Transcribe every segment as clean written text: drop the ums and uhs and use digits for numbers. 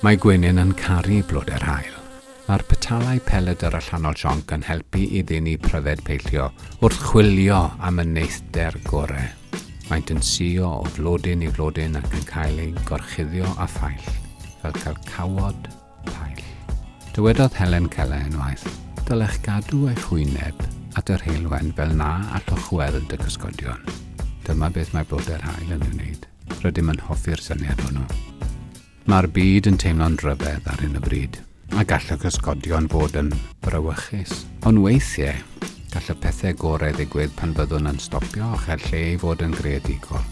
Mae gwenyn yn caru blodau'r haul. Mae'r petalau pelydr allanol sionc yn helpu i ddenu pryfed peillio wrth chwilio am y neithder gore. Maent yn suo o flodyn i flodyn ac yn cael eu gorchuddio â phaill, fel cael cawod paill. Dywedodd Helen Keller unwaith, Dylech gadw eich hwyneb at yr heulwen fel na allwch weld y cysgodion. Dyma beth mae blodau'r haul yn ei wneud. Rydym yn hoffi'r syniad hwnnw. Mae'r byd yn teimlo'n rhyfedd ar hyn o bryd, a gall y cysgodion fod yn frawychus. Ond weithiau, gall y pethau gorau ddigwydd pan fyddwn yn stopio a chael lle i fod yn greadigol.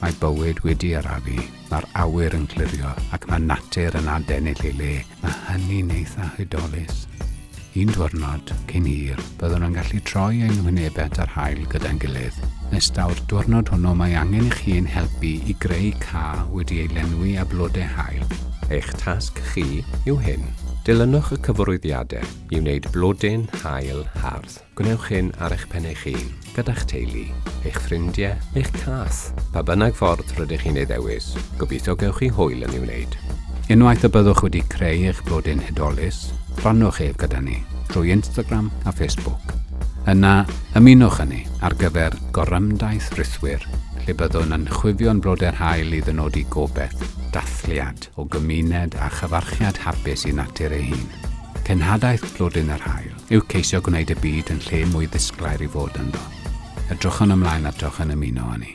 Mae bywyd wedi arafu, mae'r awyr yn clirio ac mae natur yn adennill ei le. Mae hynny'n eitha hudolus. Un dwrnod, cyn hir, byddwn yn gallu troi ein hwynebau at yr haul gyda'n gilydd. Nes daw'r dwrnod hwnnw mae angen i chi ein helpu i greu ca wedi ei lenwi â blodau haul. Eich tasg chi yw hyn. Dilynwch y cyfarwyddiadau i wneud blodyn haul hardd. Gwnewch hyn ar eich pen eich hun, gyda'ch teulu, eich ffrindiau, neu'ch cath, pa bynnag ffordd rydych chi'n ei ddewis. Gobeithio gewch chi hwyl yn ei wneud. Unwaith y byddwch wedi creu eich blodyn hudolus, rhannwch ef gyda ni drwy Instagram a Facebook. Yna, ymunwch â ni ar gyfer gorymdaith rithwir, lle byddwn yn chwifio'n blodau'r haul i ddynodi gobaith, dathliad o gymuned a chyfarchiad hapus i natur ei hun. Cenhadaeth Blodyn yr Haul yw ceisio gwneud y byd yn lle mwy ddisglair i fod ynddo. Edrychwn ymlaen atoch yn ymuno â ni.